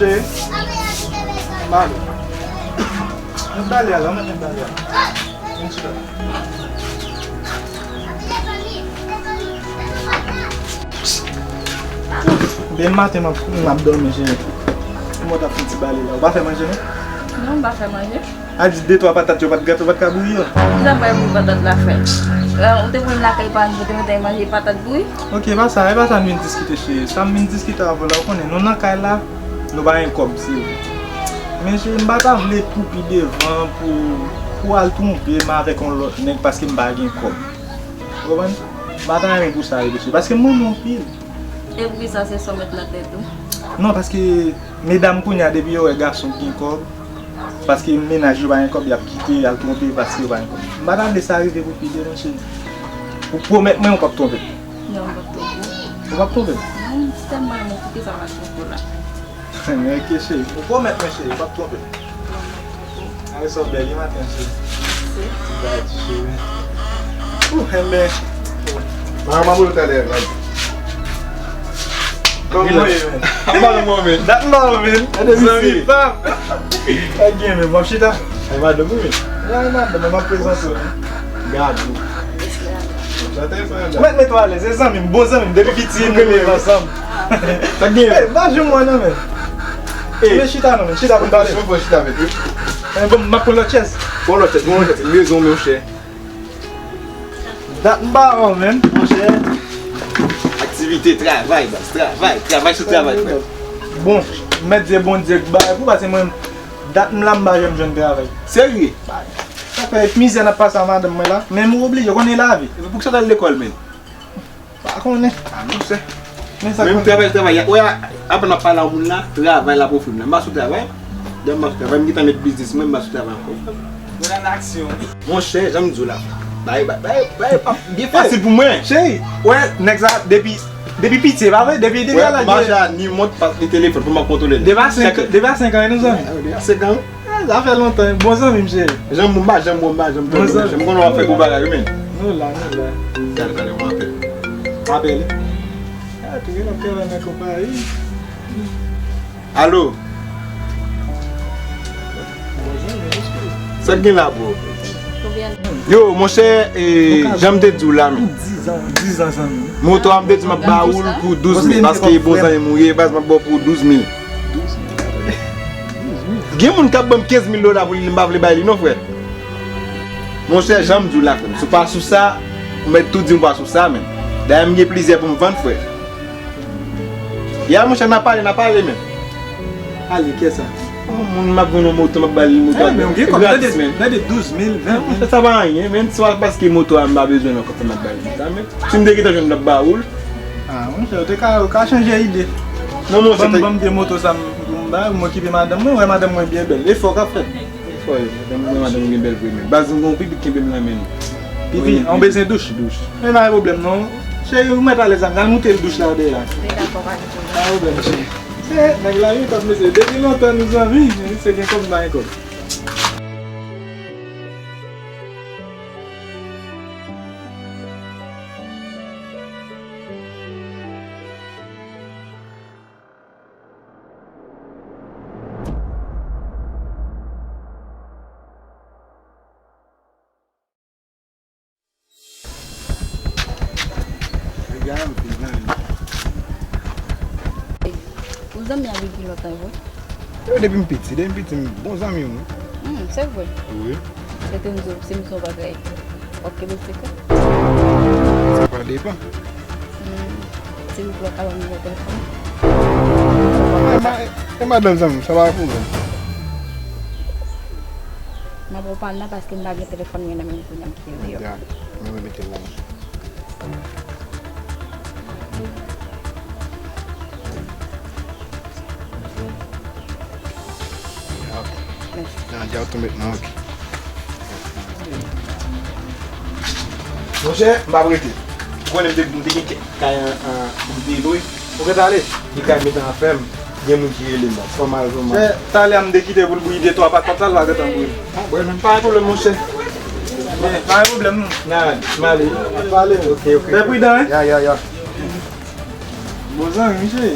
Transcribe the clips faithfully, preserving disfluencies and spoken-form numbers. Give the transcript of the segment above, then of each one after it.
Cheri, m ale. Mwen prale a la, mwen prale a. Mwen chita. Depi maten m ap, m ap dòmi, cheri. Kòman w t ap fè ti bale la? Ou pa fè manje, non? Non, m pa fè manje. A di de twa patat yo pa t grate, ou pa t ka bouyi yo? Kisa m pral bouyi patat la fè? Ou te voye m lakay pa m pou te mete manje patat bouyi? Ok, e pa sa, e pa sa n vin diskite, cheri. Sa m vin diskite avè w la, ou konnen, nou nan kay la, nou pa gen kòb, se vre. Men cheri, m pa ta vle pou pi devan, pou, pou al twonpe m avèk yon lòt nèg paske m pa gen kòb. Ou konprann? M pa ta renmen pou sa rive, cheri, paske m renmen w anpil. E poukisa se sa w met nan tèt ou? Non, paske medam kounye a, depi yo wè gason ki gen kòb, paske mennaj yo pa gen kòb, y ap kite, y al twonpe paske yo pa gen kòb. M pa ta vle sa rive pou pi devan, cheri. Ou pwomèt mwen ou p ap twonpe m? Non, m p ap twonpe w. Ou p ap twonpe m? Non, m tèlman renmen w, poukisa m ap twonpe w la? Ok, cheri. Ou pwomèt mwen, cheri, ou p ap twonpe m? Ay, sa w bèl wi maten, cheri. Ti bagay, ti cheri. Ou, enben. Mwen, mwen, mwen, talè, la. Kòman w ye, men? Ap pale mwen, men. Dat m pa w, men. Zanmi pa m. Sa k gen, men? W ap chita? Ay, madanm ou, men. Ay, madanm, m ap prezante w, men. Gad ou. Ou mèt met w alèz, se zanmi m, bon zanmi m, depi piti, nou viv ansanm. Sa k gen? Ey, pa janm wè non, men. Ey. Men chita non, men, chita pou n pale. Chita, men. Eh, bon, m ap pran lòt chèz. Pran lòt chèz, pran lòt chèz. Rezon, monchè. Dat m pa wè w, men, monchè. Aktivite, travay, baz, travay, travay sou travay, frè. Bon, m mèt di Bondye k bay pou, paske mwen, dat m la, m pa janm jwenn travay. Serye? Bay. Sa fè mizè n ap pase a madanm mwen la. Men m oblije, w konnen lavi. Epi poukisa w t al lekòl, men? Pa konnen. A, monchè. Men sa. Men m travay, travay. Wè, avan n ap pale a moun la, travay la pou fim la. M pa sou travay. Dèyè m pa sou travay. M gentan met biznis mwen, m pa sou travay ankò. Mwen nan aksyon. Monchè, jan m di w la. Bay, bay, bay, bay, pa byen fasil pou mwen. Cheri, wè, nèg sa, depi, depi piti, pa vre? Depi, depi a laj. Wè, m pa ni mont, pa ni telefòn, pou m ap kontwole l. Depi a senk, depi a senk an, nou zanmi. Depi a senk an. Ah, sa fè lontan, bon zanmi m, cheri. Janm ou pa, janm ou pa, janm ou pa, janm ou konnen w ap fè gwo bagay, wi, men. Nou la, nou la. Talè, talè, mwen apèl. Apèl. Ah, tou gen ap travay nan konpayi. Alo. Bon zanmi, èske sa k gen la, bro? Yo, monchè, eh, jan m te di w la, men. Dizan, dizan, zanmi. Moto a, m te di m ap ba ou l pou douz mil, paske bon zanmi m ou ye, baz, m ap ba w pou douz mil. Gen moun k ap ban m kenz mil dola pou li, m pa vle bay li non, frè. Monchè, jan m di w la, frè m, si w pa sou sa, ou mèt tou di m w pa sou sa, men. Dayè, m gen plizyè pou m vann, frè. Ya, monchè, n a pale, n a pale, men. Ale, kiyès sa? Yon moun m ap vann yon moto, m ap ba li moto a gratis, men. Gade douz mil, ven mil. Monchè, sa pa anyen, men. Se pa paske moto a m pa bezwen l ankò, fè m ap ba li sa, men. Si m te gentan jwenn, m t ap ba ou l. Ah, monchè, ou te ka, ou ka chanje ide. Non, monchè, ban m, ban m vye moto sa m, pou m ba, m okipe madanm mwen, wè madanm mwen byen bèl. Efò k ap fèt. Efò, madanm mwen, madanm mwen byen bèl vre, men. Baz, m gon pipi k kenbe m nan men l. Pipi, an bezwen douch? Douch. Men pa gen pwoblèm, non. Cheri, ou mèt alèz la, m al moute l douch la dèyè a. Li dakò, pa gen pwoblèm. Pa gen pwoblèm, cheri. Se nèg la, wi, kòb mesye. Depi lontan, nou zanmi, se gen kòb, m pa gen kòb. Ou zanmi avèk li lontan vre? Yo, depi m piti, depi m piti, m bon zanmi m, wi. Hmm, se vre? Wi. Se te m di w, se m di w yon bagay. W ap kenbe l sekrè? Sa pa depan. Hmm, silvouplè, w ka ban m nimewo telefòn ou? E ma-, e madanm zanmi m, sa pa pwoblèm. M ap ba w pa l nan paske m pa gen telefòn mwen nan men m kounye a, m kite l deyò. Ya, mwen mete l la. Ok. Mèsi. Nan, dja w tou met nan, ok. Monchè, m p ap rete. Ou konnen m te, m te gen kay an, an, pou m te lwe. Ou gentan ale? Gen kay m gentan fè m. Gen moun ki rele m la. Fò m al, fò m al. Chè, talè a m te kite pou l bouyi de twa patat la, l pa gentan bouyi. Ah, bon, men pa gen pwoblèm, monchè. Men, pa gen pwoblèm, non. Nan, m ale. M ale. Ok, ok. Fè pridan, wi. Ya, ya, ya. Bon zanmi, cheri.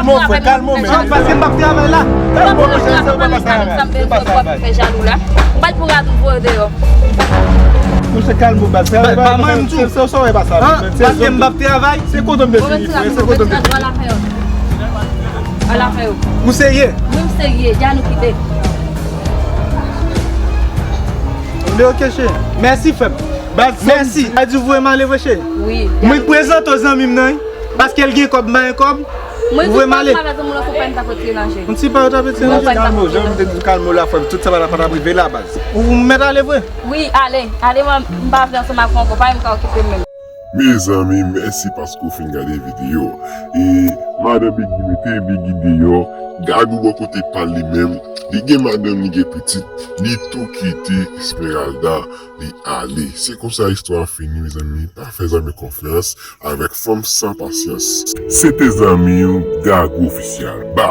Kalme w, frè, kalme w, men. Paske m p ap travay la. Kalme w, monchè, se pa sa travay. Se pa sa travay. Fè jalou la. Ou pral pou rad ou voye deyò. Monchè, kalme w, baz. Travay pa manyen m tou. Se sa w wè pa sa. Paske m p ap travay. Se kote m te fini, frè. Se kote m te fini. Ou serye? Wi, m serye. Dja nou kite. Mèsi, frè m. Mèsi. Adi voye m ale vre, cheri. Wi. Mwen prezante w zanmi m nan, wi. Paske l gen kòb, m pa gen kòb. Mwen tou pa mal avè zanmi w, se pa m t ap retire nan je. Yon ti pa yo t ap retire nan je. Kalmo, jan m te di w, kalmo la, frè m, tout sa pa t ap rive la, baz. Ou mèt ale vre? Wi, ale. Ale, mwen, m pa vle ansanm ak ou ankò, pa menm ka okipe m menm. Mezanmi, mèsi paske w fin gade videyo. E madan Biggy mete Biggy deyò, Gagou bò kote pa l li menm, li gen madanm, li gen pitit, li tou kite Esmeralda, li ale. Se konsa istwa a fini, mezanmi. Pa fè zanmi konfyans avèk fanm san pasyans. Se te zanmi w, Gagou Ofisyal. Ba!